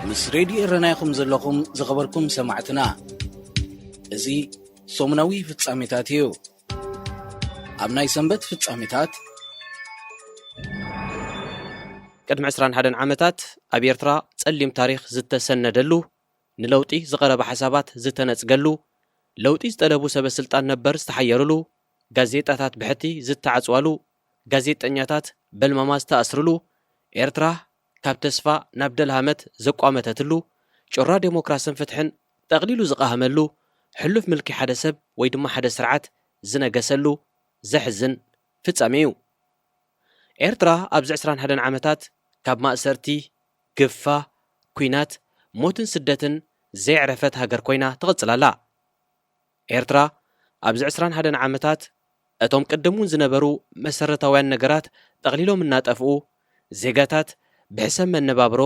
ምስ ሬድዮ ኤረና ኢኹም ዘለኹም ዝኸበርኩም ሰማዕትና። እዚ ሰሙናዊ ፍጻሜታት እዩ። ኣብ ናይ ሰንበት ፍጻሜታት፣ ቅድሚ ዕስራን ሓደን ዓመታት ኣብ ኤርትራ ጸሊም ታሪኽ ዝተሰነደሉ፣ ንለውጢ ዝቐረበ ሓሳባት ዝተነጽገሉ፣ ለውጢ ዝጠለቡ ሰበ ስልጣን ነበር ዝተሓየሩሉ፣ ጋዜጣታት ብሕቲ ዝተዓጽዋሉ፣ ጋዜጠኛታት በልማማ ዝተኣስርሉ፣ ኤርትራ ካብ ተስፋ ናብ ደልሃመት ዘቋመተትሉ፣ ጩራ ዴሞክራስን ፍትሕን ጠቕሊሉ ዝቐሃመሉ፣ ሕሉፍ ምልኪ ሓደ ሰብ ወይ ድማ ሓደ ስርዓት ዝነገሰሉ ዘሕዝን ፍጻሜ እዩ። ኤርትራ ኣብዚ ዕስራን ሓደን ዓመታት ካብ ማእሰርቲ፣ ግፋ፣ ኲናት፣ ሞትን ስደትን ዘየዕረፈት ሃገር ኮይና ትቕጽል ኣላ። ኤርትራ ኣብዚ ዕስራን ሓደን ዓመታት እቶም ቅድም እውን ዝነበሩ መሰረታውያን ነገራት ጠቕሊሎም እናጠፍኡ፣ ዜጋታት ብሕሰም መነባብሮ፣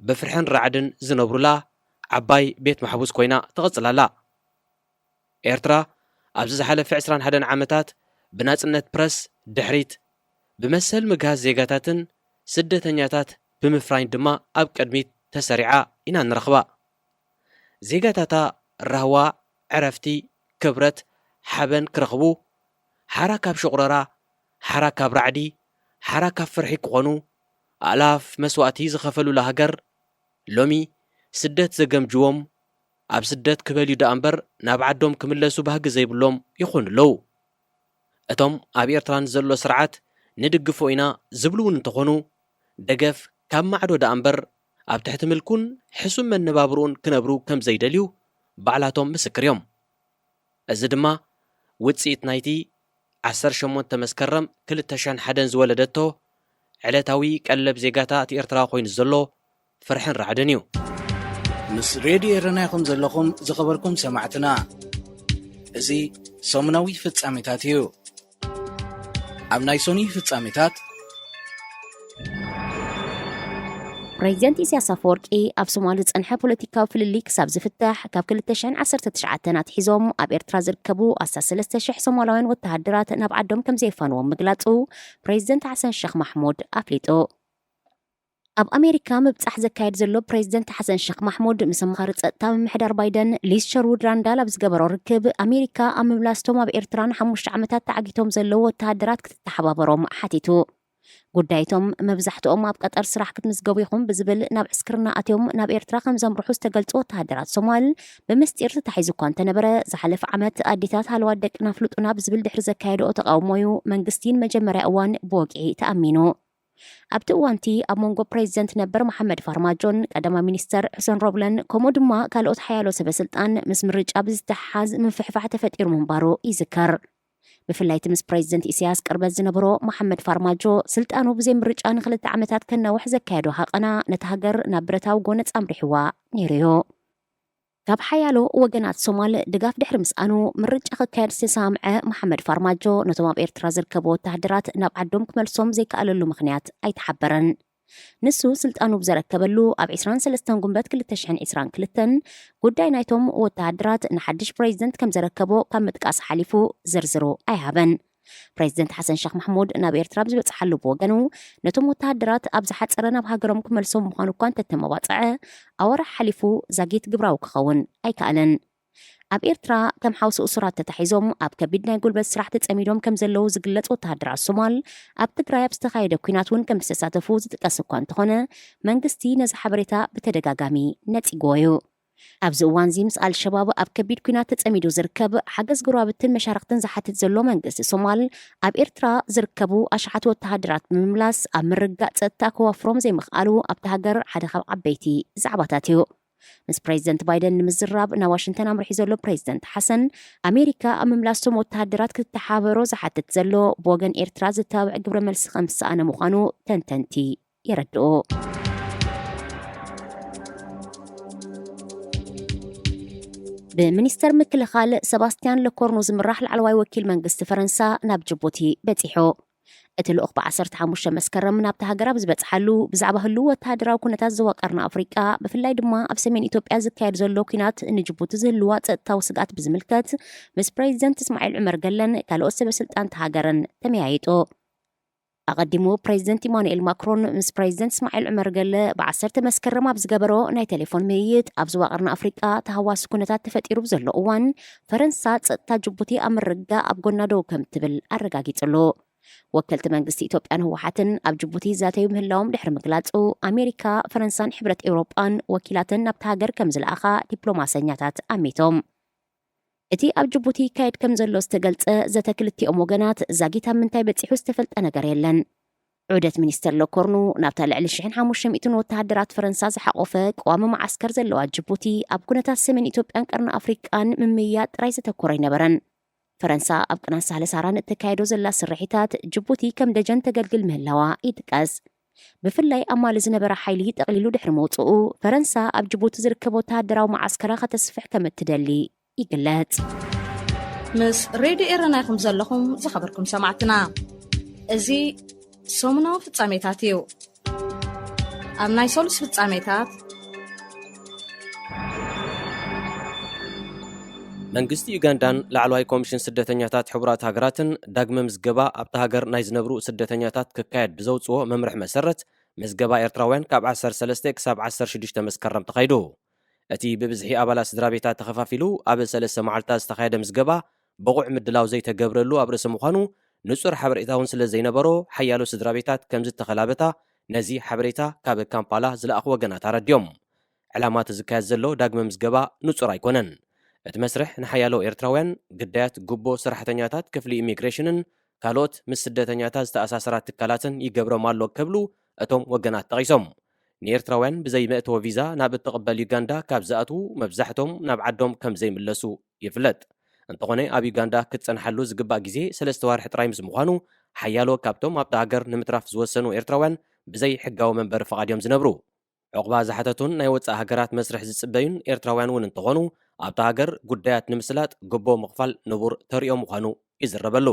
ብፍርሕን ራዕድን ዝነብሩላ ዓባይ ቤት ማሕቡስ ኮይና ትቕጽል ኣላ። ኤርትራ ኣብዚ ዝሓለፈ ዕስራን ሓደን ዓመታት ብናጽነት ፕረስ ድሕሪት፣ ብመሰል ምግሃስ ዜጋታትን ስደተኛታት ብምፍራይን ድማ ኣብ ቅድሚት ተሰሪዓ ኢና ንረኽባ። ዜጋታታ ራህዋ፣ ዕረፍቲ፣ ክብረት፣ ሓበን ክረኽቡ፣ ሓራ ካብ ሽቑረራ፣ ሓራ ካብ ራዕዲ፣ ሓራ ካብ ፍርሒ ክኾኑ፣ ኣእላፍ መስዋእቲ ዝኸፈሉላ ሃገር፣ ሎሚ ስደት ዘገምጅዎም፣ ኣብ ስደት ክበልዩ ደኣ እምበር ናብ ዓዶም ክምለሱ ባህጊ ዘይብሎም ይኾኑ ኣለዉ። እቶም ኣብ ኤርትራ ንዘሎ ስርዓት ንድግፎ ኢና ዝብሉ እውን እንተኾኑ፣ ደገፍ ካብ ማዕዶ ደኣ እምበር ኣብ ትሕቲ ምልኩን ሕሱም መነባብርኡን ክነብሩ ከም ዘይደልዩ ባዕላቶም ምስክር እዮም። እዚ ድማ ውጽኢት ናይቲ ዓሰርተ ሸሞንተ መስከረም ክልተ ሽሕን ሓደን ዝወለደቶ ዕለታዊ ቀለብ ዜጋታት ኤርትራ ኮይኑ ዘሎ ፍርሕን ራዕድን እዩ። ምስ ሬድዮ ኤረና ኢኹም ዘለኹም ዝኸበርኩም ሰማዕትና። እዚ ሰሙናዊ ፍጻሜታት እዩ። ኣብ ናይ ሶኒ ፍጻሜታት፣ ፕሬዚደንት ኢሳያስ ኣፈወርቂ ኣብ ሶማል ዝጸንሐ ፖለቲካዊ ፍልልይ ክሳብ ዝፍታሕ ካብ ክልተ ሽሕን ዓሰርተ ትሽዓተን ኣትሒዞም ኣብ ኤርትራ ዝርከቡ ኣስታት ሰለስተ ሽሕ ሶማላውያን ወተሃደራት ናብ ዓዶም ከም ዘየፋንዎም ምግላጹ ፕሬዚደንት ሓሰን ሸኽ ማሕሙድ ኣፍሊጡ። ኣብ ኣሜሪካ ምብጻሕ ዘካየድ ዘሎ ፕሬዚደንት ሓሰን ሸኽ ማሕሙድ ምስ ኣማኻሪ ጸጥታ ምምሕዳር ባይደን ሊዝ ሸርውድ ራንዳል ኣብ ዝገበሮ ርክብ፣ ኣሜሪካ ኣብ ምምላስቶም ኣብ ኤርትራ ንሓሙሽተ ዓመታት ተዓጊቶም ዘለዉ ወተሃደራት ክትተሓባበሮም ሓቲቱ። ጉዳይቶም መብዛሕትኦም ኣብ ቀጠር ስራሕ ክትምዝገቡ ኢኹም ብዝብል ናብ ዕስክርና ኣትዮም ናብ ኤርትራ ከም ዘምርሑ ዝተገልጹ ወተሃደራት ሶማል፣ ብምስጢር ተታሒዙ እኳ እንተነበረ፣ ዝሓለፈ ዓመት ኣዴታት ሃለዋት ደቅና ፍሉጡና ብዝብል ድሕሪ ዘካየድኦ ተቓውሞ እዩ መንግስቲ ንመጀመርያ እዋን ብወግዒ ተኣሚኑ። ኣብቲ እዋንቲ ኣብ መንጎ ፕሬዚደንት ነበር መሓመድ ፋርማጆን ቀዳማይ ሚኒስተር ሕሰን ሮብለን ከምኡ ድማ ካልኦት ሓያሎ ሰበ ስልጣን ምስ ምርጫ ብዝተሓሓዝ ምፍሕፋሕ ተፈጢሩ ምንባሩ ይዝከር። ብፍላይ እቲ ምስ ፕሬዚደንት ኢሳያስ ቅርበት ዝነበሮ መሓመድ ፋርማጆ ስልጣኑ ብዘይ ምርጫ ንክልተ ዓመታት ከናውሕ ዘካየዶ ሃቐና ነታ ሃገር ናብ ብረታዊ ጎነጽ ኣምሪሕዋ ነይሩ እዩ። ካብ ሓያሎ ወገናት ሶማል ድጋፍ ድሕሪ ምስኣኑ ምርጫ ክካየድ ዝተሰማምዐ መሓመድ ፋርማጆ ነቶም ኣብ ኤርትራ ዝርከቡ ወተሃደራት ናብ ዓዶም ክመልሶም ዘይከኣለሉ ምኽንያት ኣይተሓበረን። ንሱ ስልጣኑ ብዘረከበሉ ኣብ ዕስራን ሰለስተን ጉንበት ክልተ ሽሕን ዕስራን ክልተን ጉዳይ ናይቶም ወተሃደራት ንሓድሽ ፕሬዚደንት ከም ዘረከቦ ካብ ምጥቃስ ሓሊፉ ዝርዝሩ ኣይሃበን። ፕሬዚደንት ሓሰን ሸኽ ማሕሙድ ናብ ኤርትራ ኣብ ዝበጽሓሉ ብወገኑ፣ ነቶም ወተሃደራት ኣብ ዝሓጸረ ናብ ሃገሮም ክመልሶም ምዃኑ እኳ እንተተመባጽዐ፣ ኣዋርሕ ሓሊፉ ዛጊት ግብራዊ ክኸውን ኣይከኣለን። ኣብ ኤርትራ ከም ሓውሲ እሱራት ተታሒዞም ኣብ ከቢድ ናይ ጉልበት ስራሕ ተጸሚዶም ከም ዘለዉ ዝግለጽ ወተሃደራት ሶማል፣ ኣብ ትግራይ ኣብ ዝተኻየደ ኲናት እውን ከም ዝተሳተፉ ዝጥቀስ እኳ እንተኾነ፣ መንግስቲ ነዚ ሓበሬታ ብተደጋጋሚ ነጺግዎ እዩ። ኣብዚ እዋን እዚ ምስ ኣልሸባብ ኣብ ከቢድ ኲናት ተጸሚዱ ዝርከብ ሓገዝ ጎረባብትን መሻርኽትን ዝሓትት ዘሎ መንግስቲ ሶማል፣ ኣብ ኤርትራ ዝርከቡ ኣሽሓት ወተሃደራት ብምምላስ ኣብ ምርግጋእ ጸጥታ ከዋፍሮም ዘይምኽኣሉ ኣብታ ሃገር ሓደ ካብ ዓበይቲ ዛዕባታት እዩ። ምስ ፕሬዚደንት ባይደን ንምዝራብ ናብ ዋሽንግተን ኣምሪሑ ዘሎ ፕሬዚደንት ሓሰን፣ ኣሜሪካ ኣብ ምምላስቶም ወተሃደራት ክትተሓባበሮ ዝሓትት ዘሎ ብወገን ኤርትራ ዘተባብዕ ግብረ መልሲ ከም ዝሰኣነ ምዃኑ ተንተንቲ የረድኡ። ብሚኒስተር ምክልኻል ሰባስቲያን ለኮርኑ ዝምራሕ ላዕለዋይ ወኪል መንግስቲ ፈረንሳ ናብ ጅቡቲ በጺሑ። እቲ ልኡኽ ብዓሰርተ ሓሙሽተ መስከረም ናብቲ ሃገር ኣብ ዝበጽሓሉ፣ ብዛዕባ ህልው ወተሃደራዊ ኩነታት ዝወቀርና ኣፍሪቃ፣ ብፍላይ ድማ ኣብ ሰሜን ኢትዮጵያ ዝካየድ ዘሎ ኲናት ንጅቡቲ ዝህልዋ ጸጥታዊ ስግኣት ብዝምልከት ምስ ፕሬዚደንት እስማዒል ዑመር ገለን ካልኦት ሰበ ስልጣን እታ ሃገርን ተመያይጡ። ኣቐዲሙ ፕሬዚደንት ኢማኑኤል ማክሮን ምስ ፕሬዚደንት እስማዒል ዑመር ገለ ብ10 መስከረም ኣብ ዝገበሮ ናይ ቴሌፎን ምይይጥ፣ ኣብ ዞባ ቀርኒ ኣፍሪቃ ተሃዋሲ ኩነታት ተፈጢሩ ብዘሎ እዋን፣ ፈረንሳ ጸጥታ ጅቡቲ ኣብ ምርግጋእ ኣብ ጎና ደው ከም ትብል ኣረጋጊጹ ኣሎ። ወከልቲ መንግስቲ ኢትዮጵያን ህወሓትን ኣብ ጅቡቲ ይዛተዩ ምህላዎም ድሕሪ ምግላጹ፣ ኣሜሪካ፣ ፈረንሳን ሕብረት ኤውሮጳን ወኪላተን ናብታ ሃገር ከም ዝለኣኻ ዲፕሎማሰኛታት ኣሚቶም። እቲ ኣብ ጅቡቲ ይካየድ ከም ዘሎ ዝተገልጸ ዘተ ክልቲኦም ወገናት ዛጊት ኣብ ምንታይ በጺሑ ዝተፈልጠ ነገር የለን። ዑደት ሚኒስተር ሎኮርኑ ናብታ ልዕሊ ሽሕን ሓሙሽተ ሚእትን ወተሃደራት ፈረንሳ ዝሓቖፈ ቀዋሚ መዓስከር ዘለዋ ጅቡቲ፣ ኣብ ኩነታት ሰሜን ኢትዮጵያን ቀርኒ ኣፍሪቃን ምምይያጥ ጥራይ ዘተኮረ ኣይነበረን። ፈረንሳ ኣብ ቅናት ሳህለ ሳራን እተካየዶ ዘላ ስርሒታት ጅቡቲ ከም ደጀን ተገልግል ምህላዋ ይጥቀስ። ብፍላይ ኣብ ማሊ ዝነበረ ሓይሊ ጠቕሊሉ ድሕሪ ምውጽኡ፣ ፈረንሳ ኣብ ጅቡቲ ዝርከብ ወተሃደራዊ መዓስከራ ከተስፍሕ ከም እትደሊ ይግለጽ። ምስ ሬድዮ ኤረና ኢኹም ዘለኹም ዝኸበርኩም ሰማዕትና። እዚ ሰሙናዊ ፍጻሜታት እዩ። ኣብ ናይ ሰሉስ ፍጻሜታት መንግስቲ ዩጋንዳን ላዕለዋይ ኮሚሽን ስደተኛታት ሕቡራት ሃገራትን ዳግመ ምዝገባ ኣብታ ሃገር ናይ ዝነብሩ ስደተኛታት ክካየድ ብዘውፅዎ መምርሒ መሰረት፣ ምዝገባ ኤርትራውያን ካብ ዓሰርተ ሰለስተ ክሳብ ዓሰርተ ሽዱሽተ መስከረም ተኻይዱ። እቲ ብብዝሒ ኣባላት ስድራ ቤታት ተኸፋፊሉ ኣብ ሰለስተ መዓልታት ዝተኻየደ ምዝገባ፣ ብቑዕ ምድላው ዘይተገብረሉ ኣብ ርእሲ ምዃኑ፣ ንጹር ሓበሬታ እውን ስለ ዘይነበሮ፣ ሓያሎ ስድራ ቤታት ከም ዝተኸላበታ ነዚ ሓበሬታ ካብ ካምፓላ ዝለኣኹ ወገናት ኣረድዮም። ዕላማ እቲ ዝካየድ ዘሎ ዳግመ ምዝገባ ንጹር ኣይኮነን። እቲ መስርሕ ንሓያሎ ኤርትራውያን ግዳያት ጉቦ፣ ሰራሕተኛታት ክፍሊ ኢሚግሬሽንን ካልኦት ምስ ስደተኛታት ዝተኣሳሰራ ትካላትን ይገብሮም ኣሎ ክብሉ እቶም ወገናት ጠቒሶም። ንኤርትራውያን ብዘይ መእተዊ ቪዛ ናብ እትቕበል ዩጋንዳ ካብ ዝኣትዉ፣ መብዛሕቶም ናብ ዓዶም ከም ዘይምለሱ ይፍለጥ። እንተኾነ፣ ኣብ ዩጋንዳ ክትጸንሓሉ ዝግባእ ግዜ ሰለስተ ዋርሒ ጥራይ ምስ ምዃኑ፣ ሓያሎ ካብቶም ኣብታ ሃገር ንምትራፍ ዝወሰኑ ኤርትራውያን ብዘይ ሕጋዊ መንበሪ ፍቓድ እዮም ዝነብሩ። ዑቕባ ዝሓተቱን ናይ ወጻኢ ሃገራት መስርሕ ዝጽበዩን ኤርትራውያን እውን እንተኾኑ፣ ኣብታ ሃገር ጉዳያት ንምስላጥ ጎቦ ምኽፋል ንቡር ተሪኦ ምዃኑ ይዝረበሉ።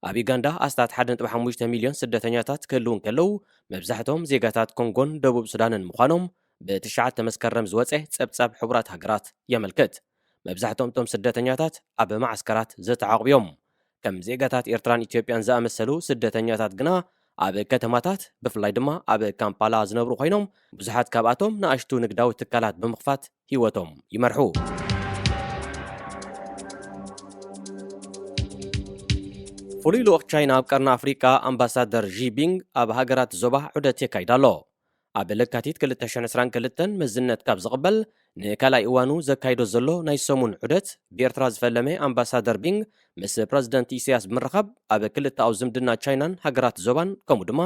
ኣብ ዩጋንዳ ኣስታት ሓደ ነጥቢ ሓሙሽተ ሚልዮን ስደተኛታት ክህልዉ እንከለዉ፣ መብዛሕቶም ዜጋታት ኮንጎን ደቡብ ሱዳንን ምዃኖም ብትሽዓተ መስከረም ዝወጸ ጸብጻብ ሕቡራት ሃገራት የመልክት። መብዛሕቶም እቶም ስደተኛታት ኣብ መዓስከራት ዝተዓቑቡ እዮም። ከም ዜጋታት ኤርትራን ኢትዮጵያን ዝኣመሰሉ ስደተኛታት ግና ኣብ ከተማታት፣ ብፍላይ ድማ ኣብ ካምፓላ ዝነብሩ ኮይኖም፣ ብዙሓት ካብኣቶም ንኣሽቱ ንግዳዊ ትካላት ብምኽፋት ህይወቶም ይመርሑ። ፍሉይ ልኡኽ ቻይና ኣብ ቀርኒ ኣፍሪቃ ኣምባሳደር ዢ ቢንግ ኣብ ሃገራት ዞባ ዑደት የካይድ ኣሎ። ኣብ ለካቲት ክልተ ሽሕን ዕስራን ክልተን መዝነት ካብ ዝቕበል ንካልኣይ እዋኑ ዘካይዶ ዘሎ ናይ ሰሙን ዑደት፣ ብኤርትራ ዝፈለመ ኣምባሳደር ቢንግ ምስ ፕረዚደንት ኢሳያስ ብምርኻብ፣ ኣብ ክልተኣዊ ዝምድና ቻይናን ሃገራት ዞባን፣ ከምኡ ድማ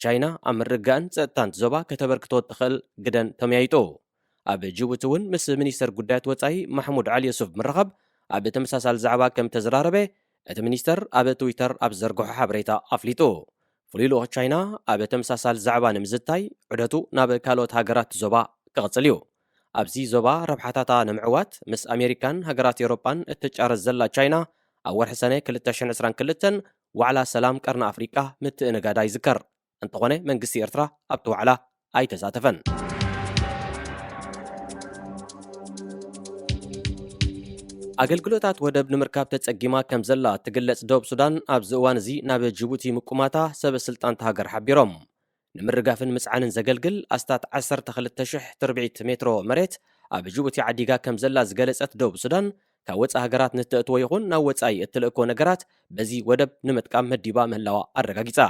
ቻይና ኣብ ምርግጋእን ጸጥታን ዞባ ከተበርክቶ እትኽእል ግደን ተመያይጡ። ኣብ ጅቡቲ እውን ምስ ሚኒስተር ጉዳያት ወጻኢ ማሕሙድ ዓሊ ዮሱፍ ብምርኻብ ኣብ ተመሳሳሊ ዛዕባ ከም ተዘራረበ እቲ ሚኒስተር ኣብ ትዊተር ኣብ ዘርግሖ ሓበሬታ ኣፍሊጡ። ፍሉይ ልኡኽ ቻይና ኣብ ተመሳሳሊ ዛዕባ ንምዝታይ ዑደቱ ናብ ካልኦት ሃገራት ዞባ ክቕጽል እዩ። ኣብዚ ዞባ ረብሓታታ ንምዕዋት ምስ ኣሜሪካን ሃገራት ኤውሮጳን እትጫረስ ዘላ ቻይና፣ ኣብ ወርሒ ሰነ ክልተ ሽሕን ዕስራን ክልተን ዋዕላ ሰላም ቀርኒ ኣፍሪቃ ምትእንጋዳ ይዝከር። እንተኾነ መንግስቲ ኤርትራ ኣብቲ ዋዕላ ኣይተሳተፈን። ኣገልግሎታት ወደብ ንምርካብ ተጸጊማ ከም ዘላ እትግለጽ ደቡብ ሱዳን፣ ኣብዚ እዋን እዚ ናብ ጅቡቲ ምቁማታ ሰበ ስልጣን እታ ሃገር ሓቢሮም። ንምርጋፍን ምጽዓንን ዘገልግል ኣስታት ዓሰርተ ክልተ ሽሕ ትርብዒት ሜትሮ መሬት ኣብ ጅቡቲ ዓዲጋ ከም ዘላ ዝገለጸት ደቡብ ሱዳን፣ ካብ ወጻኢ ሃገራት ንተእትዎ ይኹን ናብ ወጻኢ እትልእኮ ነገራት በዚ ወደብ ንምጥቃም መዲባ ምህላዋ ኣረጋጊጻ።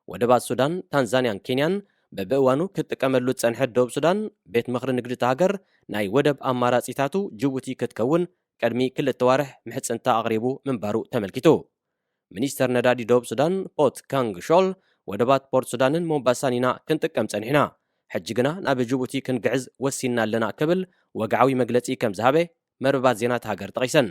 ወደባት ሱዳን፣ ታንዛንያን ኬንያን በብእዋኑ ክትጥቀመሉ ዝጸንሐት ደቡብ ሱዳን፣ ቤት ምኽሪ ንግዲ እታ ሃገር ናይ ወደብ ኣማራጺታቱ ጅቡቲ ክትከውን ቅድሚ ክልተ ዋርሕ ምሕጽንታ ኣቕሪቡ ምንባሩ ተመልኪቱ። ሚኒስተር ነዳዲ ደቡብ ሱዳን ፖት ካንግ ሾል፣ ወደባት ፖርት ሱዳንን ሞምባሳን ኢና ክንጥቀም ጸኒሕና፣ ሕጂ ግና ናብ ጅቡቲ ክንግዕዝ ወሲንና ኣለና ክብል ወግዓዊ መግለጺ ከም ዝሃበ መርበባት ዜና እታ ሃገር ጠቒሰን።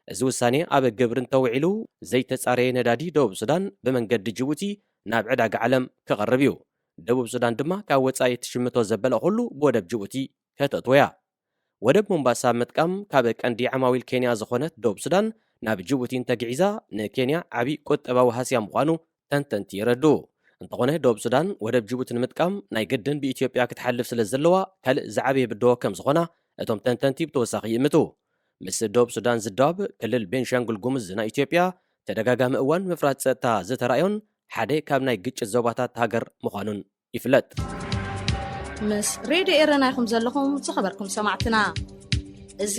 እዚ ውሳኔ ኣብ ግብሪ እንተውዒሉ፣ ዘይተጻረየ ነዳዲ ደቡብ ሱዳን ብመንገዲ ጅቡቲ ናብ ዕዳጋ ዓለም ክቐርብ እዩ። ደቡብ ሱዳን ድማ ካብ ወጻኢ እትሽምቶ ዘበለ ኩሉ ብወደብ ጅቡቲ ከተእትዎ እያ። ወደብ ሞምባሳ ምጥቃም፣ ካብ ቀንዲ ዓማዊል ኬንያ ዝኾነት ደቡብ ሱዳን ናብ ጅቡቲ እንተግዒዛ፣ ንኬንያ ዓቢ ቁጠባዊ ሃስያ ምዃኑ ተንተንቲ የረድኡ። እንተኾነ፣ ደቡብ ሱዳን ወደብ ጅቡቲ ንምጥቃም ናይ ግድን ብኢትዮጵያ ክትሓልፍ ስለ ዘለዋ፣ ካልእ ዝዓበየ ብድሆ ከም ዝኾና እቶም ተንተንቲ ብተወሳኺ ይእምቱ። ምስ ደቡብ ሱዳን ዝዳወብ ክልል ቤንሻንጉል ጉሙዝ ናይ ኢትዮጵያ፣ ተደጋጋሚ እዋን ምፍራስ ጸጥታ ዝተራእዮን ሓደ ካብ ናይ ግጭት ዞባታት ሃገር ምዃኑን ይፍለጥ። ምስ ሬድዮ ኤረና ኢኹም ዘለኹም ዝኸበርኩም ሰማዕትና። እዚ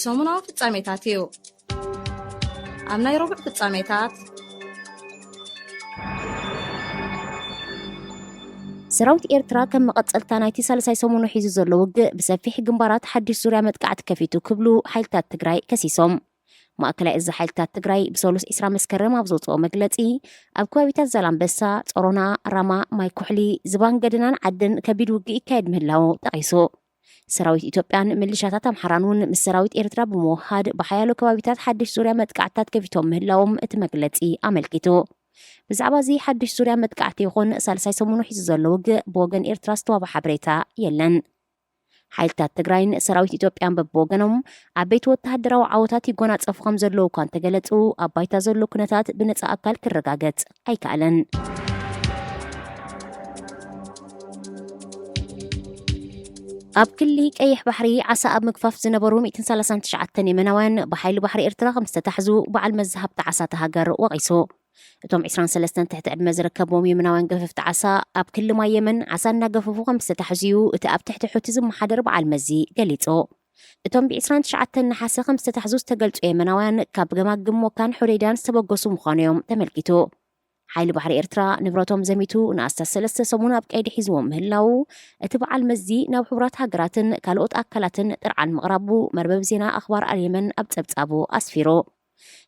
ሰሙናዊ ፍጻሜታት እዩ። ኣብ ናይ ረቡዕ ፍጻሜታት ሰራዊት ኤርትራ ከም መቐጸልታ ናይቲ ሳልሳይ ሰሙኑ ሒዙ ዘሎ ውግእ ብሰፊሕ ግንባራት ሓድሽ ዙርያ መጥቃዕቲ ከፊቱ ክብሉ ሓይልታት ትግራይ ከሲሶም። ማእከላይ እዚ ሓይልታት ትግራይ ብሰሉስ ዕስራ መስከረም ኣብ ዘውፅኦ መግለፂ፣ ኣብ ከባቢታት ዛላምበሳ፣ ጾሮና፣ ራማ፣ ማይ ኩሕሊ፣ ዝባን ገደናን ዓድን ከቢድ ውግእ ይካየድ ምህላው ጠቒሱ። ሰራዊት ኢትዮጵያን ምልሻታት ኣምሓራን እውን ምስ ሰራዊት ኤርትራ ብምውሃድ ብሓያሎ ከባቢታት ሓድሽ ዙርያ መጥቃዕትታት ከፊቶም ምህላዎም እቲ መግለፂ ኣመልኪቱ። ብዛዕባ እዚ ሓድሽ ዙርያ መጥቃዕቲ ይኹን ሳልሳይ ሰሙኑ ሒዙ ዘሎ ውግእ ብወገን ኤርትራ ዝተዋበ ሓበሬታ የለን። ሓይልታት ትግራይን ሰራዊት ኢትዮጵያን በብወገኖም ዓበይቲ ወተሃደራዊ ዓወታት ይጎናጸፉ ከም ዘለዉ እኳ እንተገለጹ፣ ኣብ ባይታ ዘሎ ኩነታት ብነጻ ኣካል ክረጋገጽ ኣይከኣለን። ኣብ ክሊ ቀይሕ ባሕሪ ዓሳ ኣብ ምግፋፍ ዝነበሩ ሚእትን ሰላሳን ትሽዓተን የመናውያን ብሓይሊ ባሕሪ ኤርትራ ከም ዝተታሕዙ በዓል መዚ ሃብቲ ዓሳ እታ ሃገር ወቒሱ። እቶም ዕስራን ሰለስተን ትሕቲ ዕድመ ዝርከብዎም የመናውያን ገፈፍቲ ዓሳ ኣብ ክሊ ማይ የመን ዓሳ እናገፈፉ ከም ዝተታሕዙ እዩ እቲ ኣብ ትሕቲ ሑቲ ዝመሓደር በዓል መዚ ገሊጹ። እቶም ብ ዕስራን ትሽዓተን ነሓሰ ከም ዝተታሕዙ ዝተገልጹ የመናውያን ካብ ገማግም ሞካን ሑደይዳን ዝተበገሱ ምዃኑ እዮም ተመልኪቱ። ሓይሊ ባሕሪ ኤርትራ ንብረቶም ዘሚቱ ንኣስታት ሰለስተ ሰሙን ኣብ ቀይዲ ሒዝዎም ምህላዉ እቲ በዓል መዚ ናብ ሕቡራት ሃገራትን ካልኦት ኣካላትን ጥርዓን ምቕራቡ መርበብ ዜና ኣኽባር ኣልየመን ኣብ ጸብጻቡ ኣስፊሩ።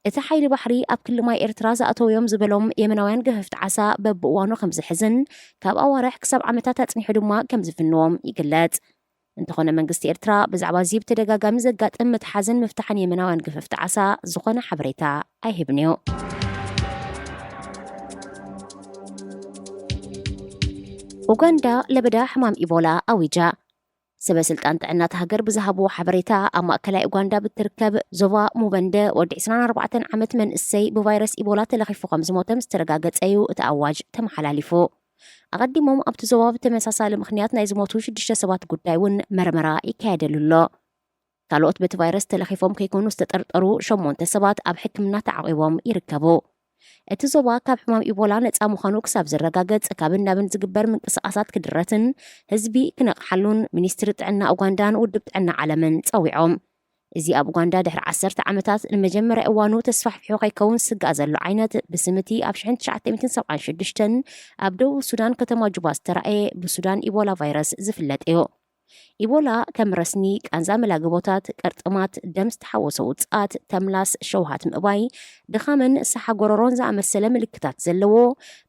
እቲ ሓይሊ ባሕሪ ኣብ ክሊ ማይ ኤርትራ ዝኣተውዮም ዝበሎም የመናውያን ገፈፍቲ ዓሳ በብእዋኑ ከም ዝሕዝን ካብ ኣዋርሕ ክሳብ ዓመታት ኣጽኒሑ ድማ ከም ዝፍንዎም ይግለጽ። እንተኾነ መንግስቲ ኤርትራ ብዛዕባ እዚ ብተደጋጋሚ ዘጋጥም ምትሓዝን ምፍታሕን የመናውያን ገፈፍቲ ዓሳ ዝኾነ ሓበሬታ ኣይህብን እዩ። ኡጋንዳ ለበዳ ሕማም ኢቦላ ኣዊጃ። ሰበ ስልጣን ጥዕና እታ ሃገር ብዝሃብዎ ሓበሬታ ኣብ ማእከላይ ኡጋንዳ ብትርከብ ዞባ ሙበንደ ወዲ ዕስራን ኣርባዕተን ዓመት መንእሰይ ብቫይረስ ኢቦላ ተለኺፉ ከም ዝሞተ ምስ ተረጋገጸ እዩ እቲ ኣዋጅ ተመሓላሊፉ። ኣቐዲሞም ኣብቲ ዞባ ብተመሳሳሊ ምኽንያት ናይ ዝሞቱ ሽዱሽተ ሰባት ጉዳይ እውን መርመራ ይካየደሉ ኣሎ። ካልኦት በቲ ቫይረስ ተለኺፎም ከይኮኑ ዝተጠርጠሩ ሸሞንተ ሰባት ኣብ ሕክምና ተዓቒቦም ይርከቡ። እቲ ዞባ ካብ ሕማም ኢቦላ ነፃ ምዃኑ ክሳብ ዝረጋገፅ ካብ እንዳብን ዝግበር ምንቅስቓሳት ክድረትን ህዝቢ ክነቕሓሉን ሚኒስትሪ ጥዕና ኡጋንዳን ውድብ ጥዕና ዓለምን ፀዊዖም። እዚ ኣብ ኡጋንዳ ድሕሪ ዓሰርተ ዓመታት ንመጀመርያ እዋኑ ተስፋሕፊሑ ከይከውን ዝስጋእ ዘሎ ዓይነት ብስምቲ ኣብ ሽሕን ትሽዓተ ሚእትን ሰብዓን ሽዱሽተን ኣብ ደቡብ ሱዳን ከተማ ጁባ ዝተራእየ ብሱዳን ኢቦላ ቫይረስ ዝፍለጥ እዩ። ኢቦላ ከም ረስኒ፣ ቃንዛ መላግቦታት፣ ቅርጥማት፣ ደም ዝተሓወሶ ውፅኣት፣ ተምላስ፣ ሸውሃት ምእባይ፣ ድኻምን ሰሓ ጎረሮን ዝኣመሰለ ምልክታት ዘለዎ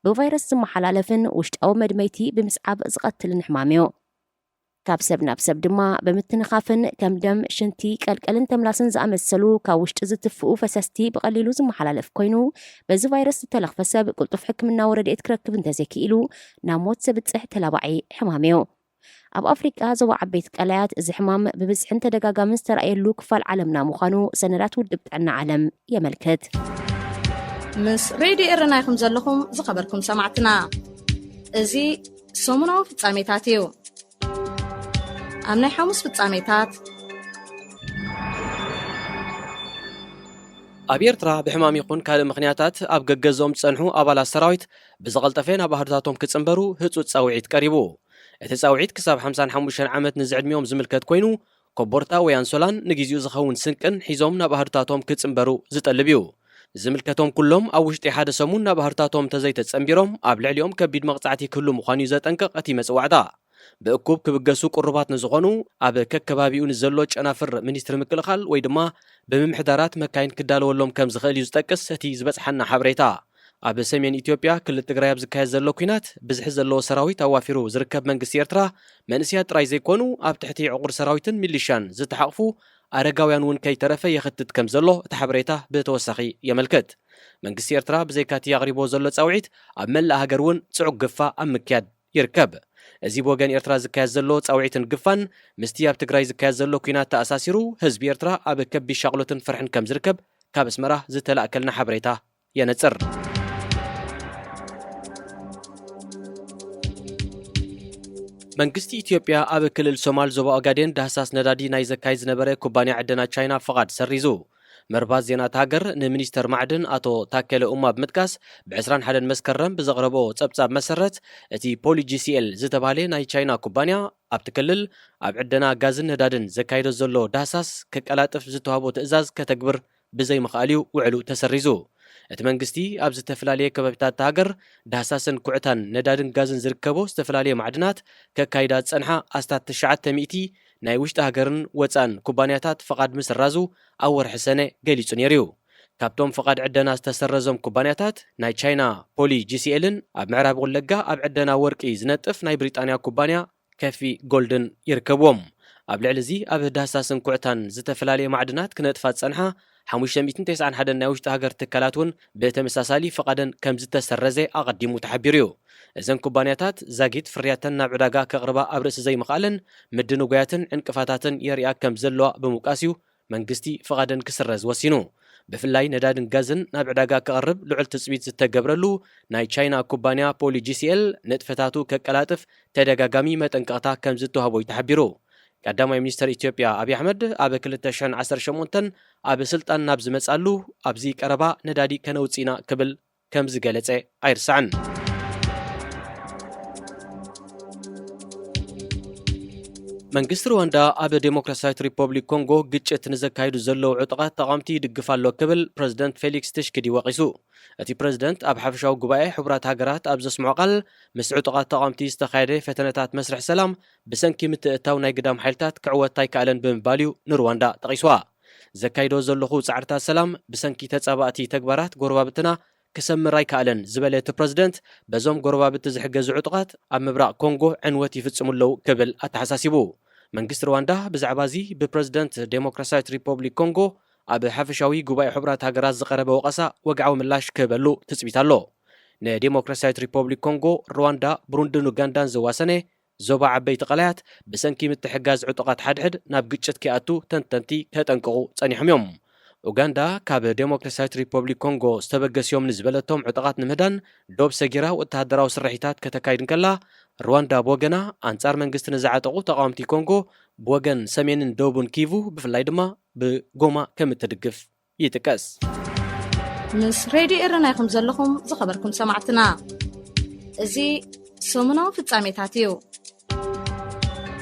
ብቫይረስ ዝመሓላለፍን ውሽጣዊ መድመይቲ ብምስዓብ ዝቐትልን ሕማም እዩ። ካብ ሰብ ናብ ሰብ ድማ ብምትንኻፍን ከም ደም፣ ሽንቲ፣ ቀልቀልን ተምላስን ዝኣመሰሉ ካብ ውሽጢ ዝትፍኡ ፈሰስቲ ብቐሊሉ ዝመሓላለፍ ኮይኑ፣ በዚ ቫይረስ ዝተለኽፈ ሰብ ቅልጡፍ ሕክምናዊ ረድኤት ክረክብ እንተዘይክኢሉ ናብ ሞት ዘብፅሕ ተላባዒ ሕማም እዩ። ኣብ ኣፍሪቃ ዞባ ዓበይቲ ቀላያት እዚ ሕማም ብብዝሕን ተደጋጋምን ዝተረኣየሉ ክፋል ዓለምና ምዃኑ ሰነዳት ውድብ ጥዕና ዓለም የመልክት። ምስ ሬድዮ ኤረና ኢኹም ዘለኹም ዝኸበርኩም ሰማዕትና። እዚ ሰሙናዊ ፍጻሜታት እዩ። ኣብ ናይ ሓሙስ ፍጻሜታት ኣብ ኤርትራ ብሕማም ይኹን ካልእ ምኽንያታት ኣብ ገገዝኦም ዝጸንሑ ኣባላት ሰራዊት ብዝቐልጠፈ ናብ ኣህዱታቶም ክጽንበሩ ህጹጽ ጻውዒት ቀሪቡ። እቲ ጻውዒት ክሳብ ሓምሳን ሓሙሽተን ዓመት ንዝዕድሚኦም ዝምልከት ኮይኑ፣ ኮቦርታ ወይ ኣንሶላን ንግዜኡ ዝኸውን ስንቅን ሒዞም ናብ ኣህዱታቶም ክጽንበሩ ዝጠልብ እዩ። ዝምልከቶም ኩሎም ኣብ ውሽጢ ሓደ ሰሙን ናብ ኣህዱታቶም እንተዘይተጸንቢሮም ኣብ ልዕሊኦም ከቢድ መቕጻዕቲ ክህሉ ምዃኑ እዩ ዘጠንቅቕ እቲ መጽዋዕታ። ብእኩብ ክብገሱ ቅሩባት ንዝኾኑ ኣብ ከከባቢኡ ንዘሎ ጨናፍር ሚኒስትሪ ምክልኻል ወይ ድማ ብምምሕዳራት መካይን ክዳለወሎም ከም ዝኽእል እዩ ዝጠቅስ እቲ ዝበጽሓና ሓበሬታ። ኣብ ሰሜን ኢትዮጵያ ክልል ትግራይ ኣብ ዝካየድ ዘሎ ኲናት ብዝሒ ዘለዎ ሰራዊት ኣዋፊሩ ዝርከብ መንግስቲ ኤርትራ መንእስያት ጥራይ ዘይኮኑ ኣብ ትሕቲ ዕቑር ሰራዊትን ሚሊሻን ዝተሓቕፉ ኣረጋውያን እውን ከይተረፈ የኽትት ከም ዘሎ እቲ ሓበሬታ ብተወሳኺ የመልክት። መንግስቲ ኤርትራ ብዘይካቲ ኣቕሪቦ ዘሎ ጻውዒት ኣብ መላእ ሃገር እውን ጽዑቕ ግፋ ኣብ ምክያድ ይርከብ። እዚ ብወገን ኤርትራ ዝካየድ ዘሎ ጻውዒትን ግፋን ምስቲ ኣብ ትግራይ ዝካየድ ዘሎ ኲናት ተኣሳሲሩ ህዝቢ ኤርትራ ኣብ ከቢድ ሻቕሎትን ፍርሕን ከም ዝርከብ ካብ ኣስመራ ዝተላእከልና ሓበሬታ የነጽር። መንግስቲ ኢትዮጵያ ኣብ ክልል ሶማል ዞባ ኦጋዴን ዳህሳስ ነዳዲ ናይ ዘካይድ ዝነበረ ኩባንያ ዕደና ቻይና ፍቓድ ሰሪዙ። መርባት ዜና እታ ሃገር ንሚኒስተር ማዕድን ኣቶ ታከለ ኡማ ብምጥቃስ፣ ብ ዕስራን ሓደን መስከረም ብዘቕረቦ ጸብጻብ መሰረት፣ እቲ ፖሊ ጂ ሲ ኤል ዝተባህለ ናይ ቻይና ኩባንያ ኣብቲ ክልል ኣብ ዕደና ጋዝን ነዳድን ዘካይዶ ዘሎ ዳህሳስ ከቀላጥፍ ዝተዋህቦ ትእዛዝ ከተግብር ብዘይምኽኣል እዩ ውዕሉ ተሰሪዙ። እቲ መንግስቲ ኣብ ዝተፈላለየ ከባቢታት እታ ሃገር ዳህሳስን ኩዕታን ነዳድን ጋዝን ዝርከቦ ዝተፈላለየ ማዕድናት ከካይዳ ዝጸንሓ ኣስታት ትሽዓተ ሚእቲ ናይ ውሽጢ ሃገርን ወጻእን ኩባንያታት ፍቓድ ምስራዙ ኣብ ወርሒ ሰነ ገሊጹ ነይሩ እዩ። ካብቶም ፍቓድ ዕደና ዝተሰረዞም ኩባንያታት ናይ ቻይና ፖሊ ጂ ሲ ኤልን ኣብ ምዕራብ ወለጋ ኣብ ዕደና ወርቂ ዝነጥፍ ናይ ብሪጣንያ ኩባንያ ከፊ ጎልድን ይርከብዎም። ኣብ ልዕሊ እዚ ኣብ ዳህሳስን ኩዕታን ዝተፈላለየ ማዕድናት ክነጥፋ ዝጸንሓ ሓሙሽተ ሚእትን ተስዓን ሓደን ናይ ውሽጢ ሃገር ትካላት እውን ብተመሳሳሊ ፍቓደን ከም ዝተሰረዘ ኣቐዲሙ ተሓቢሩ እዩ። እዘን ኩባንያታት ዛጊት ፍርያተን ናብ ዕዳጋ ከቕርባ ኣብ ርእሲ ዘይምኽኣለን ምድንጓያትን ዕንቅፋታትን የርእያ ከም ዘለዋ ብምውቃስ እዩ መንግስቲ ፍቓደን ክስረዝ ወሲኑ። ብፍላይ ነዳድን ጋዝን ናብ ዕዳጋ ክቐርብ ልዑል ትጽቢት ዝተገብረሉ ናይ ቻይና ኩባንያ ፖሊ ጂ ሲ ኤል ንጥፈታቱ ከቀላጥፍ ተደጋጋሚ መጠንቀቕታ ከም ዝተዋህቦ እዩ ተሓቢሩ። ቀዳማይ ሚኒስተር ኢትዮጵያ ኣብይ ኣሕመድ ኣብ ክልተ ሽሕን ዓሰርተ ሸሞንተን ኣብ ስልጣን ናብ ዝመጻሉ ኣብዚ ቀረባ ነዳዲ ከነውጽእ ኢና ክብል ከም ዝገለጸ ኣይርሳዕን። መንግስቲ ሩዋንዳ ኣብ ዴሞክራሲያዊት ሪፐብሊክ ኮንጎ ግጭት ንዘካይዱ ዘለዉ ዕጡቓት ተቓወምቲ ይድግፍ ኣሎ ክብል ፕረዚደንት ፌሊክስ ትሽኪዲ ወቒሱ። እቲ ፕረዚደንት ኣብ ሓፈሻዊ ጉባኤ ሕቡራት ሃገራት ኣብ ዘስምዖ ቃል፣ ምስ ዕጡቓት ተቓወምቲ ዝተኻየደ ፈተነታት መስርሕ ሰላም ብሰንኪ ምትእትታው ናይ ግዳም ሓይልታት ክዕወት ኣይከኣለን ብምባል እዩ ንሩዋንዳ ጠቒስዋ። ዘካይዶ ዘለኹ ጻዕርታት ሰላም ብሰንኪ ተጻባእቲ ተግባራት ጎረባብትና ክሰምር ኣይከኣለን ዝበለ እቲ ፕረዚደንት፣ በዞም ጎረባብቲ ዝሕገዙ ዕጡቓት ኣብ ምብራቕ ኮንጎ ዕንወት ይፍጽሙ ኣለዉ ክብል ኣተሓሳሲቡ። መንግስቲ ሩዋንዳ ብዛዕባ እዚ ብፕረዚደንት ዴሞክራሲያዊት ሪፐብሊክ ኮንጎ ኣብ ሓፈሻዊ ጉባኤ ሕቡራት ሃገራት ዝቐረበ ወቐሳ ወግዓዊ ምላሽ ክህበሉ ትጽቢት ኣሎ። ንዴሞክራሲያዊት ሪፐብሊክ ኮንጎ፣ ሩዋንዳ፣ ብሩንድን ኡጋንዳን ዘዋሰነ ዞባ ዓበይቲ ቀላያት ብሰንኪ ምትሕጋዝ ዕጡቓት ሓድሕድ ናብ ግጭት ከይኣቱ ተንተንቲ ከጠንቅቑ ጸኒሖም እዮም። ኡጋንዳ ካብ ዴሞክራሲያዊት ሪፐብሊክ ኮንጎ ዝተበገሱ እዮም ንዝበለቶም ዕጡቓት ንምህዳን ዶብ ሰጊራ ወተሃደራዊ ስርሒታት ከተካይድ እንከላ፣ ሩዋንዳ ብወገና ኣንጻር መንግስቲ ንዝዓጠቑ ተቓወምቲ ኮንጎ ብወገን ሰሜንን ደቡብን ኪቩ ብፍላይ ድማ ብጎማ ከም እትድግፍ ይጥቀስ። ምስ ሬድዮ ኤረና ኢኹም ዘለኹም ዝኸበርኩም ሰማዕትና። እዚ ሰሙናዊ ፍጻሜታት እዩ።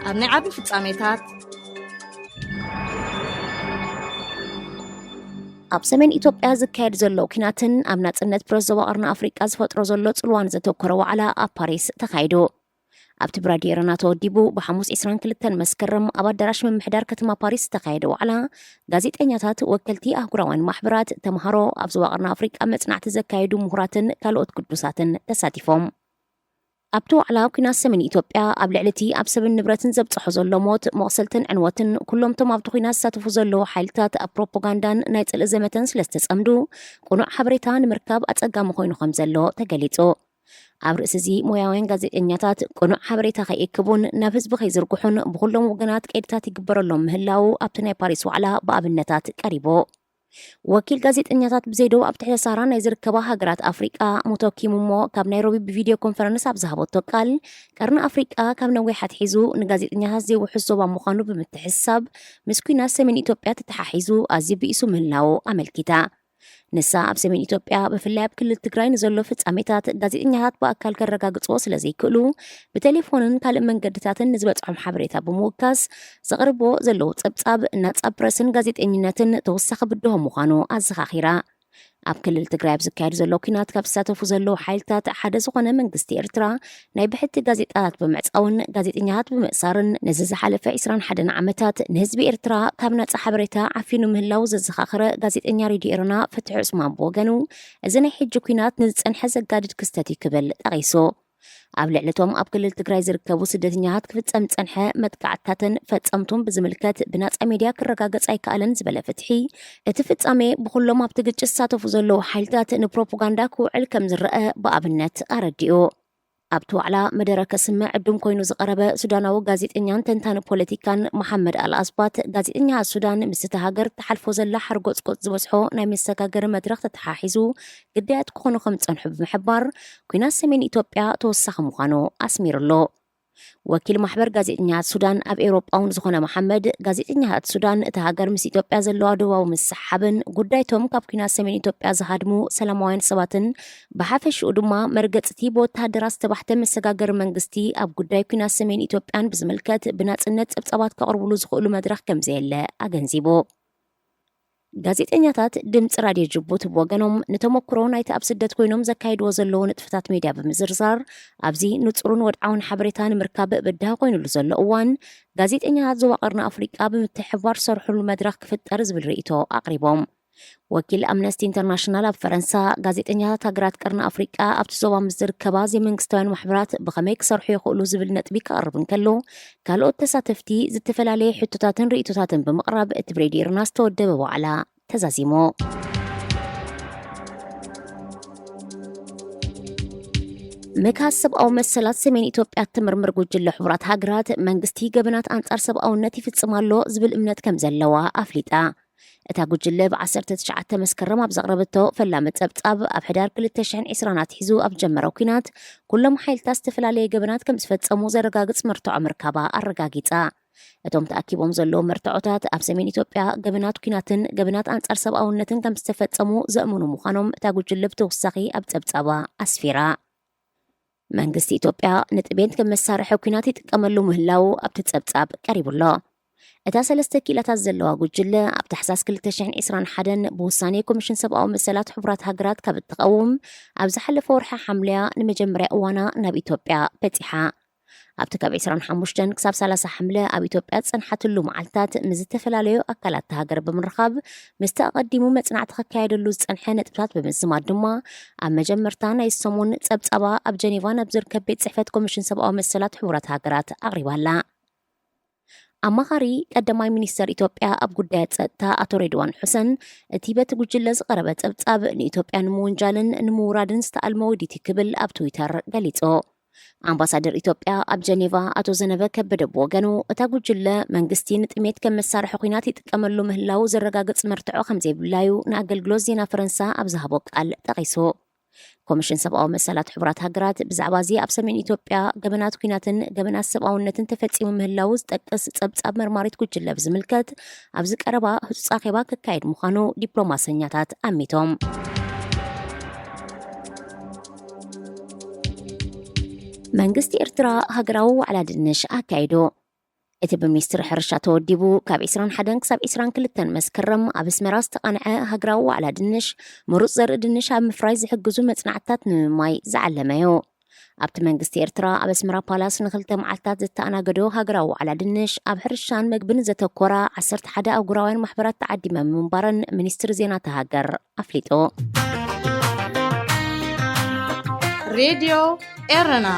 ኣብ ናይ ዓቢ ፍጻሜታት ኣብ ሰሜን ኢትዮጵያ ዝካየድ ዘሎ ኲናትን ኣብ ናጽነት ፕረስ ዞባ ቀርኒ ኣፍሪቃ ዝፈጥሮ ዘሎ ጽልዋን ዘተኮረ ዋዕላ ኣብ ፓሪስ ተኻይዱ። ኣብቲ ብራድዮ ኤረና ተወዲቡ ብሓሙስ ዕስራን ክልተን መስከረም ኣብ ኣዳራሽ ምምሕዳር ከተማ ፓሪስ ዝተኻየደ ዋዕላ፣ ጋዜጠኛታት፣ ወከልቲ ኣህጉራውያን ማሕበራት፣ ተምሃሮ፣ ኣብ ዞባ ቀርኒ ኣፍሪቃ መጽናዕቲ ዘካየዱ ምሁራትን ካልኦት ግዱሳትን ተሳቲፎም። ኣብቲ ዋዕላ፣ ኲናት ሰሜን ኢትዮጵያ ኣብ ልዕሊ እቲ ኣብ ሰብን ንብረትን ዘብጽሖ ዘሎ ሞት፣ መቑሰልትን ዕንወትን ኩሎም እቶም ኣብቲ ኲናት ዝሳተፉ ዘለዉ ሓይልታት ኣብ ፕሮፓጋንዳን ናይ ጽልኢ ዘመተን ስለ ዝተጸምዱ፣ ቅኑዕ ሓበሬታ ንምርካብ ኣጸጋሚ ኮይኑ ከም ዘሎ ተገሊጹ። ኣብ ርእሲ እዚ፣ ሞያውያን ጋዜጠኛታት ቅኑዕ ሓበሬታ ከይእክቡን ናብ ህዝቢ ከይዝርግሑን ብኹሎም ወገናት ቀይድታት ይግበረሎም ምህላዉ ኣብቲ ናይ ፓሪስ ዋዕላ ብኣብነታት ቀሪቡ። ወኪል ጋዜጠኛታት ብዘይ ደቡብ ኣብ ትሕተ ሳህራ ናይ ዝርከባ ሃገራት ኣፍሪቃ፣ ሙቶኪ ሙሞ፣ ካብ ናይሮቢ ብቪድዮ ኮንፈረንስ ኣብ ዝሃበቶ ቃል፣ ቀርኒ ኣፍሪቃ ካብ ነዊሕ ኣትሒዙ ንጋዜጠኛታት ዘይውሕስ ዞባ ምዃኑ ብምትሕስሳብ፣ ምስ ኲናት ሰሜን ኢትዮጵያ ተተሓሒዙ ኣዝዩ ብኢሱ ምህላዉ ኣመልኪታ። ንሳ ኣብ ሰሜን ኢትዮጵያ ብፍላይ ኣብ ክልል ትግራይ ንዘሎ ፍጻሜታት ጋዜጠኛታት ብኣካል ከረጋግጽዎ ስለ ዘይክእሉ ብቴሌፎንን ካልእ መንገድታትን ንዝበጽሖም ሓበሬታ ብምውካስ ዘቕርብዎ ዘለዉ ጸብጻብ ናጻ ፕረስን ጋዜጠኝነትን ተወሳኺ ብድሆ ምዃኑ ኣዘኻኺራ። ኣብ ክልል ትግራይ ኣብ ዝካየድ ዘሎ ኲናት ካብ ዝሳተፉ ዘለዉ ሓይልታት ሓደ ዝኾነ መንግስቲ ኤርትራ ናይ ብሕቲ ጋዜጣታት ብምዕጻውን ጋዜጠኛታት ብምእሳርን ነዚ ዝሓለፈ ዕስራን ሓደን ዓመታት ንህዝቢ ኤርትራ ካብ ናጻ ሓበሬታ ዓፊኑ ምህላው ዘዘኻኸረ ጋዜጠኛ ሬድዮ ኤረና ፍትሒ ዑስማን ብወገኑ እዚ ናይ ሕጂ ኲናት ንዝጸንሐ ዘጋድድ ክስተት እዩ ክብል ጠቒሱ። ኣብ ልዕሊ እቶም ኣብ ክልል ትግራይ ዝርከቡ ስደተኛታት ክፍጸም ዝጸንሐ መጥቃዕትታትን ፈጸምቱን ብዝምልከት ብናጻ ሚድያ ክረጋገጽ ኣይከኣለን ዝበለ ፍትሒ፣ እቲ ፍጻሜ ብኹሎም ኣብቲ ግጭት ዝሳተፉ ዘለዉ ሓይልታት ንፕሮፓጋንዳ ክውዕል ከም ዝረአ ብኣብነት ኣረዲኡ። ኣብቲ ዋዕላ መደረ ከስምዕ ዕዱም ኮይኑ ዝቐረበ ሱዳናዊ ጋዜጠኛን ተንታኒ ፖለቲካን መሓመድ ኣል ኣስባት፣ ጋዜጠኛታት ሱዳን ምስቲ እታ ሃገር ትሓልፎ ዘላ ሓርጎጽጎጽ ዝበዝሖ ናይ መሰጋገሪ መድረኽ ተተሓሒዙ ግዳያት ክኾኑ ከም ዝጸንሑ ብምሕባር፣ ኲናት ሰሜን ኢትዮጵያ ተወሳኺ ምዃኑ ኣስሚሩሉ። ወኪል ማሕበር ጋዜጠኛታት ሱዳን ኣብ ኤውሮጳ እውን ዝኾነ መሓመድ፣ ጋዜጠኛታት ሱዳን እታ ሃገር ምስ ኢትዮጵያ ዘለዋ ዶባዊ ምስሕሓብን ጉዳይቶም ካብ ኲናት ሰሜን ኢትዮጵያ ዝሃድሙ ሰላማውያን ሰባትን ብሓፈሽኡ ድማ መርገጽቲ ብወተሃደራት ዝተባሕተ መሰጋገሪ መንግስቲ ኣብ ጉዳይ ኲናት ሰሜን ኢትዮጵያን ብዝምልከት ብናጽነት ጸብጻባት ከቕርብሉ ዝኽእሉ መድረኽ ከምዘየለ ኣገንዚቡ። ጋዜጠኛታት ድምፂ ራድዮ ጅቡቲ ብወገኖም፣ ንተመክሮ ናይቲ ኣብ ስደት ኮይኖም ዘካይድዎ ዘለዉ ንጥፈታት ሜድያ ብምዝርዛር፣ ኣብዚ ንጹርን ወድዓውን ሓበሬታ ንምርካብ ብዳህ ኮይኑሉ ዘሎ እዋን፣ ጋዜጠኛታት ዞባ ቀርኒ ኣፍሪቃ ብምትሕብባር ዝሰርሑሉ መድረኽ ክፍጠር ዝብል ርእይቶ ኣቕሪቦም። ወኪል ኣምነስቲ ኢንተርናሽናል ኣብ ፈረንሳ፣ ጋዜጠኛታት ሃገራት ቀርኒ ኣፍሪቃ ኣብቲ ዞባ ምስ ዝርከባ ዘይመንግስታውያን ማሕበራት ብኸመይ ክሰርሑ ይኽእሉ ዝብል ነጥቢ ከቕርብ እንከሎ፣ ካልኦት ተሳተፍቲ ዝተፈላለየ ሕቶታትን ርእይቶታትን ብምቕራብ፣ እቲ ብሬድዮ ኤርና ዝተወደበ ዋዕላ ተዛዚሙ። ምክሃስ ሰብኣዊ መሰላት ሰሜን ኢትዮጵያ እትምርምር ጉጅለ ሕቡራት ሃገራት፣ መንግስቲ ገበናት ኣንጻር ሰብኣውነት ይፍጽም ኣሎ ዝብል እምነት ከም ዘለዋ ኣፍሊጣ። እታ ጉጅለ ብ ዓሰርተ ትሽዓተ መስከረም ኣብ ዘቕረበቶ ፈላሚ ጸብጻብ፣ ኣብ ሕዳር ክልተ ሽሕን ዕስራን ኣትሒዙ ኣብ ጀመረው ኲናት፣ ኩሎም ሓይልታት ዝተፈላለየ ገበናት ከም ዝፈጸሙ ዘረጋግጽ መርትዖ ምርካባ ኣረጋጊጻ። እቶም ተኣኪቦም ዘለዉ መርትዖታት፣ ኣብ ሰሜን ኢትዮጵያ ገበናት ኲናትን ገበናት ኣንጻር ሰብኣውነትን ከም ዝተፈጸሙ ዘእምኑ ምዃኖም እታ ጉጅለ ብተወሳኺ ኣብ ጸብጻባ ኣስፊራ። መንግስቲ ኢትዮጵያ ንጥሜት ከም መሳርሒ ኲናት ይጥቀመሉ ምህላዉ ኣብቲ ጸብጻብ ቀሪቡ ኣሎ። እታ ሰለስተ ክኢላታት ዘለዋ ጉጅለ፣ ኣብ ታሕሳስ ክልተ ሽሕን ዕስራን ሓደን ብውሳኔ ኮሚሽን ሰብኣዊ መሰላት ሕቡራት ሃገራት ካብ እትቐውም፣ ኣብ ዝሓለፈ ወርሒ ሓምለያ ንመጀመርያ እዋና ናብ ኢትዮጵያ በጺሓ። ኣብቲ ካብ ዕስራን ሓሙሽተን ክሳብ ሰላሳ ሓምለ ኣብ ኢትዮጵያ ዝጸንሓትሉ መዓልታት፣ ምስ ዝተፈላለዩ ኣካላት እታ ሃገር ብምርኻብ፣ ምስቲ ኣቐዲሙ መጽናዕቲ ክካየደሉ ዝጸንሐ ነጥብታት ብምዝማድ ድማ፣ ኣብ መጀመርታ ናይ ሰሙን ጸብጻባ ኣብ ጀኔቫ ናብ ዝርከብ ቤት ጽሕፈት ኮሚሽን ሰብኣዊ መሰላት ሕቡራት ሃገራት ኣቕሪባ ኣላ። ኣማኻሪ ቀዳማይ ሚኒስተር ኢትዮጵያ ኣብ ጉዳያት ጸጥታ ኣቶ ሬድዋን ሑሰን፣ እቲ በቲ ጉጅለ ዝቐረበ ጸብጻብ ንኢትዮጵያ ንምውንጃልን ንምውራድን ዝተኣልመ ውዲት እዩ ክብል ኣብ ትዊተር ገሊጹ። ኣምባሳደር ኢትዮጵያ ኣብ ጀኔቫ ኣቶ ዘነበ ከበደ ብወገኑ፣ እታ ጉጅለ መንግስቲ ንጥሜት ከም መሳርሒ ኲናት ይጥቀመሉ ምህላዉ ዘረጋግጽ መርትዖ ከም ዘይብላዩ ንኣገልግሎት ዜና ፈረንሳ ኣብ ዝሃቦ ቃል ጠቒሱ። ኮሚሽን ሰብኣዊ መሰላት ሕቡራት ሃገራት ብዛዕባ እዚ ኣብ ሰሜን ኢትዮጵያ ገበናት ኲናትን ገበናት ሰብኣውነትን ተፈጺሙ ምህላዉ ዝጠቅስ ጸብጻብ መርማሪት ጉጅለ ብዝምልከት ኣብዚ ቀረባ ህጹጽ ኣኼባ ክካየድ ምዃኑ ዲፕሎማሰኛታት ኣሚቶም። መንግስቲ ኤርትራ ሃገራዊ ዋዕላ ድንሽ ኣካይዱ። እቲ ብሚኒስትሪ ሕርሻ ተወዲቡ ካብ ዕስራን ሓደን ክሳብ ዕስራን ክልተን መስከረም ኣብ ኣስመራ ዝተቓንዐ ሃገራዊ ዋዕላ ድንሽ፣ ምሩጽ ዘርኢ ድንሽ ኣብ ምፍራይ ዝሕግዙ መጽናዕትታት ንምምማይ ዝዓለመ እዩ። ኣብቲ መንግስቲ ኤርትራ ኣብ ኣስመራ ፓላስ ንክልተ መዓልታት ዝተኣናገዶ ሃገራዊ ዋዕላ ድንሽ፣ ኣብ ሕርሻን መግብን ዘተኮራ ዓሰርተ ሓደ ኣህጉራውያን ማሕበራት ተዓዲመ ምንባረን ሚኒስትሪ ዜና እታ ሃገር ኣፍሊጡ። ሬድዮ ኤረና።